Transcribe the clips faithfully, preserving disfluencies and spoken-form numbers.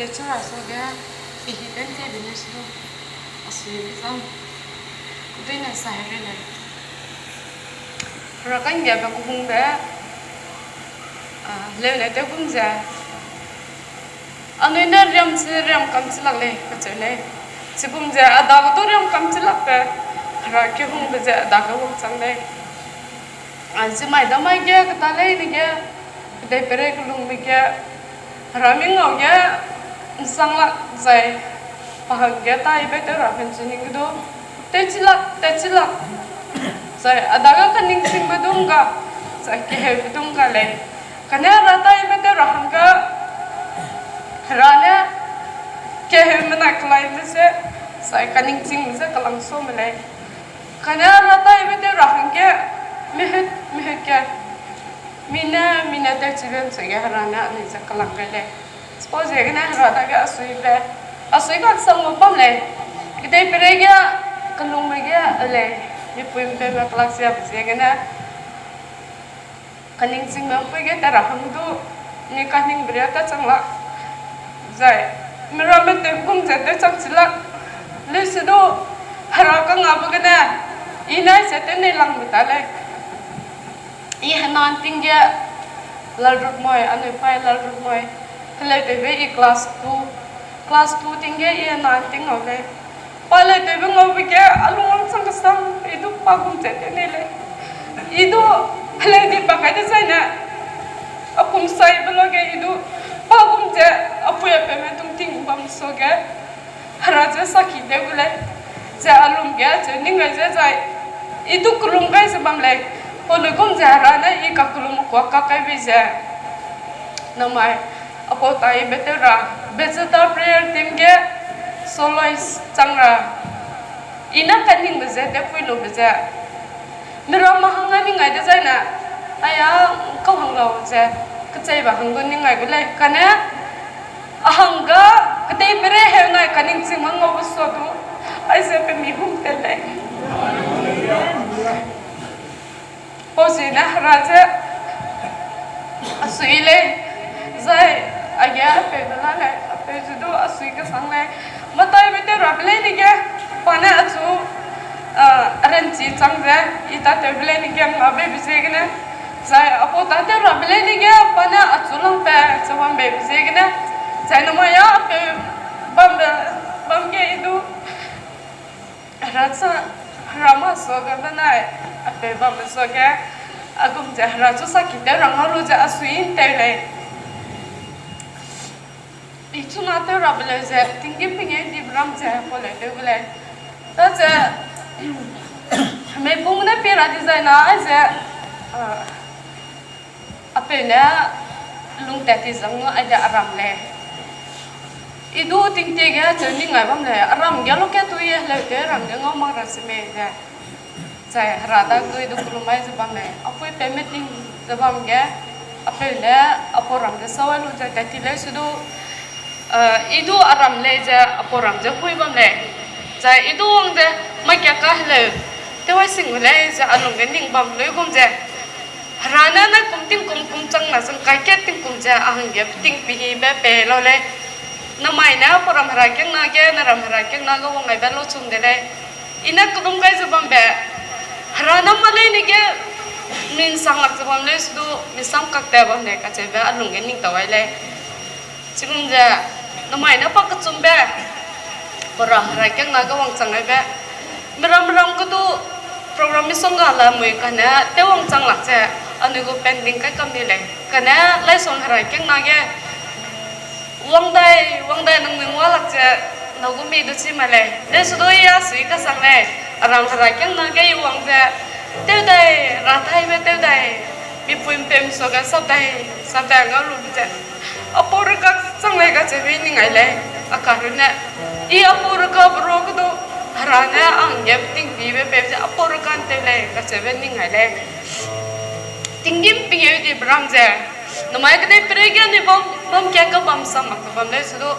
Lecturer suage, i hi ten te bine su, a sui exam. Kudui ne sa heri le. Hera kanggiabe kehungbe, a, leune tew gum ze. Anui ne riam chi, riam kam chi lak lei, kacheu lei. Chigum ze, a dage du riam kam chi lakbe, Hera kehungbe ze, a dage wangchang lei. A, chimai damai ge, keta leine ge, kedeiperei kelungbe ge, Hera mi ngau ge, nsang lak zai, pa hangge taibe tew ra penchi ning ge du, tewchi lak, tewchi lak, zai, a dage kaningchingbe du ngga, zai, keheube du ngga lei. Kane Hera taibe tew ra hangge, Hera ne, keheume na kelaime ze, zai, kaningchingme ze kelang sume lei. Kane Hera taibe tew ra hangge, mehut, mehut ge, mi ne, mi ne tewchibe ncheu ge Hera ne anui ze kelang gai lei. Chipau ziegene Hera dage a suibe, a sui kansangbe bam lei. Kedeiperei ge, kelungbe ge, a lei. Mipui mpeume kelak siabe ziegene. Kaningchingbe mpui ge tei ra hang du, ni kaningbe ria tachang lak. Zai, miramme tew gum ze tewchang chi lak. Leuse du, Hera kangabe gene, i nai ze tew nei langbe ta lei. I henan ting ge, Lalrutmoi, anui pai Lalrutmoi. Heleu tewbe i class two. Class two ting ge i henan ting ngau lei. Pa leu tewbe ngaube ge, a lung wangchang kesang, i du pa gum ze tew nei lei. I du, heleu di pa kai dezaine, a kum saibe lage i du, pa gum ze, a pui a peume tung ting bam suage, Hera ze saki tew gu lei. Ze a lung ge, ze ning gai ze zai, i du kelum gai ze bam lei. Pau le gum ze Hera ne i kakelum kua kak kai bei ze. Namai, apau taibe tew ra, Bethesda prayer team ge soloist chang ra. I ne kaningbe ze tewpui lube ze. Miramme hang a ning ngai dezaine, aia, kau hang lau ze, kecheibe hang du ning ngai gu lei. Kane, a hangge, kedeiperei heu nai kaningchingme ngaube sua du, aize pe mi hum te lei. Pau ziegene Hera ze, a sui lei, zai, age apeu de la lei, apeu zu du a sui kesang lei, mataibe tew rabe leine ge, pa ne achu, a, a ranchi chang ze, i tatewbe leine ge ngabe be ziegene, zai apau tatew rabe leine ge, pa ne achu langpat ze wangbe be ziegene, zai namai a apeu bambe, bam ge i du, Hera cha, Hera ma suage benai, apeu bambe suage, a gum ze Hera chu saki tew ra ngau lu ze a sui ntew lei. I chuna tew rabe leu ze, tinggîm pengeu dibe ram ze, pau leu tew gu lei. Daze, meipung ne pie ra dezaine, aize, a, apeu ne lungtat ti zang aide a ram lei. I du tingtie ge cheu ning ngai bam lei, a ram ge lukat tu i heleu tew ram ge ngau mak ra semei ze. Zai Hera dagui du kelum mai ze bam lei, a pui peume ting ze bam ge, apeu ne, apau ram ge sâu ai lu ze tat ti leu su du, a, i du a ram lei ze, apau ram ze hui bam lei. Zai i du wang ze, mai kia ka heleu, tew ai sing gu lei ze a lung ge ning bam leu gum ze. Hera ne nai kum tingkum kum chang na zang kai kat tingkum ze a hangge peting pehibe pei lau lei. Namai ne apau ram herakiangna ge, na ram herakiangna ge wang aibe lau chum de lei. I ne kelum gai ze bambe, Hera ne mâ leine ge, mi nsang lak ze bam leu su du, mi samkak tat bam lei kacheube a lung ge ning tau ai lei. Chigum ze, namai ne pa kechumbe, pau ram herakiangna ge wangchang aibe. Miram miram ge du program misongga lamui kane tew wangchang lak ze, anui gu pending kai kam di lei. Kane laisong herakiangna ge, wang dai, wang dai nangnui ngua lak ze, na gu mi du chi ma lei. Leu su du i a sui kesang lei, a ram herakiangna ge i wang ze, tew dai, ra taibe tew dai, mipui mpeume suage sap dai, sap dai ngau lube ze. Apau reka chang lei kacheube ning ngai lei, a karunne. I apau reka be ro ke du, Hera ne a hangge peting pibe pei ze apau reka ntew lei kacheube ning ngai lei. Tinggîm pengeu dibe ram ze, namai kedeiperei ge anui bam, bam kia ka bam sam mak bam leu su du,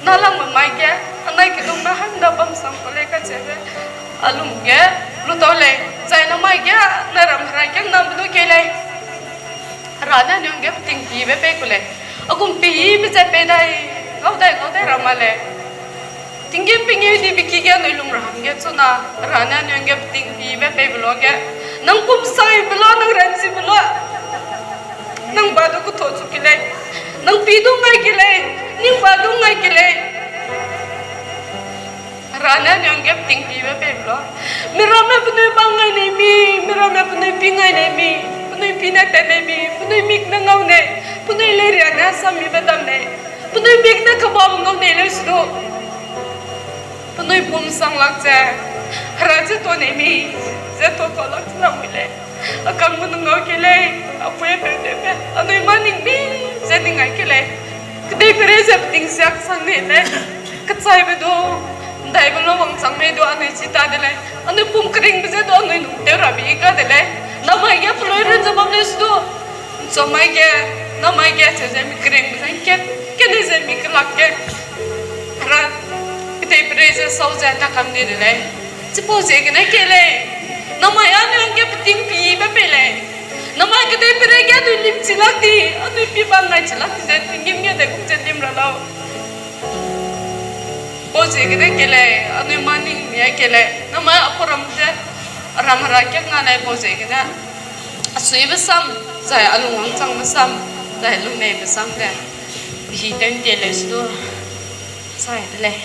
na langbe mai ge, anai kedung na hang da bam sam ku lei kacheube, a lung ge, lu tau lei, zai namai ge, na ram herakiangnabe du kei lei. Hera ne anui hangge peting pibe pei ku lei. A gum pibe ze pei dai, ngau dai, ngau dai, lei. Tinggîm pengeu dibe ki ge anui lung ra hangge chuna, Hera ne anui hangge peting pibe peibe luage, nang pum saibe la, nang ranchibe la, nang ba du kethua chu ki lei, nang pi du ngai ki lei, ning ba du ngai ki lei. Hera ne anui hangge peting pibe peibe la. Miramme penui bang ngai nei mi, miramme penui pi ngai nei mi, penui pi ne tat nei mi, penui mik ne ngau nei, penui leiria ne sammibe dam nei, penui mik ne kebam ngau nei leu su du, penui pum sang lak ze, Hera ze tuâ nei mi, ze tuâ kau lak ze lamui lei. A kang gu nung ngau ki lei, a pui a peu tewbe, anui mâ ning mi ze ning ngai ki lei. Kedeiperei ze peting siak sang nei lei. Kechaibe du, ndaibe la wangchang mei du anui chi ta de lei. Anui pum keringbe ze du anui nung tew rabe i ga de lei. Namai ge pelui ren ze bam lei su du, ’nchumai ge, namai ge cheu ze mi keringbe ze ’ngke, kene ze mi kelak ge, Hera, kedeiperei ze sau ze ta kam di de lei. Chipau ziegene kei lei. Namai anui hangge peting pibe pei lei. Namai kedeiperei ge anui lim chi lak di, anui pi bam ngai chi lak di ze tinggîm ge de gum ze lim ra lau. Pau ziegene kei lei, anui mâ ning mi a kei lei. Namai a program ze, a ram Hera kiak nga lei pau ziegene. A suibe sam, zai a lung wangchangbe sam, zai lungneibe sam ze, hi tew ’ntie leu su du, sai de lei.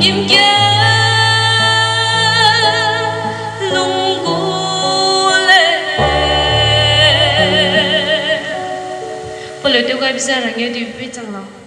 Kim ge lung gu lei. Peleu tew gaibe ze rangeu dibe pei chang lau.